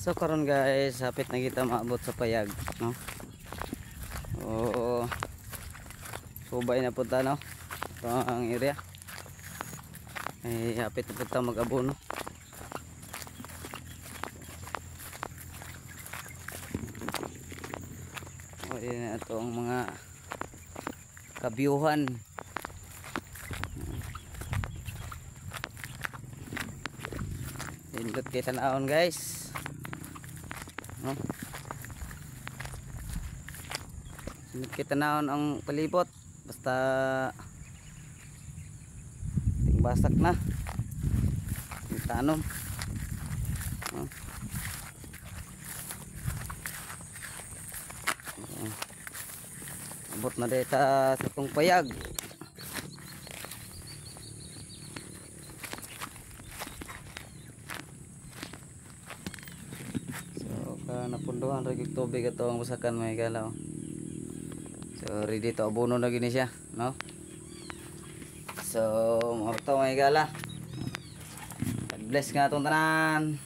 So karon guys, hapit na kita maabot sa payag, no? Oo. Subay na punta, no? Ito ang area. Eh, hapit na punta mag-abono. O, yun ito ang mga kabyuhan. Indot kay tanawon guys. No? Indot kay tanawon ang palibot. Basta tingbasak na. Tanom. No? Abot na dito sa tong payag. So ka napunduhan ra gyud tubig ato ang usakan mga higala. So ready to abono na gini siya, no? So mao to mga higala. God bless nga atong tanan.